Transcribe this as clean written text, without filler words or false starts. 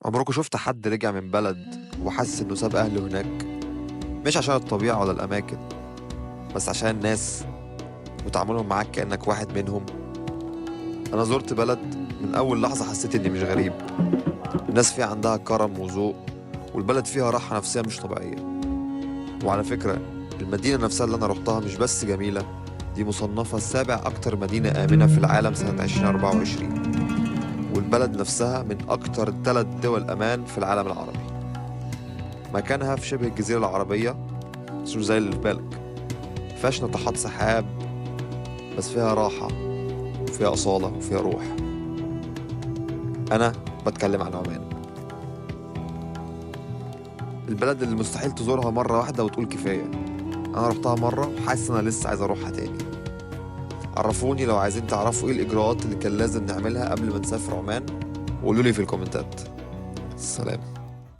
عمركم شفت حد رجع من بلد وحس إنه ساب أهله هناك؟ مش عشان الطبيعة ولا الأماكن، بس عشان الناس وتعاملهم معاك كأنك واحد منهم. أنا زرت بلد من أول لحظة حسيت إني مش غريب. الناس فيها عندها كرم وذوق، والبلد فيها راحة نفسية مش طبيعية. وعلى فكرة المدينة نفسها اللي أنا روحتها مش بس جميلة، دي مصنفة سابع أكتر مدينة آمنة في العالم سنة 2024، والبلد نفسها من أكتر 3 دول أمان في العالم العربي. مكانها في شبه الجزيرة العربية، بس مش زي اللي في بالك، مفيهاش ناطحات سحاب، بس فيها راحة وفيها أصالة وفيها روح. أنا بتكلم عن عمان، البلد اللي مستحيل تزورها مرة واحدة وتقول كفاية. أنا رحتها مرة وحاسس إن أنا لسه عايز أروحها تاني. عرفوني لو عايزين تعرفوا إيه الإجراءات اللي كان لازم نعملها قبل ما نسافر عمان، وقولوا لي في الكومنتات. سلام.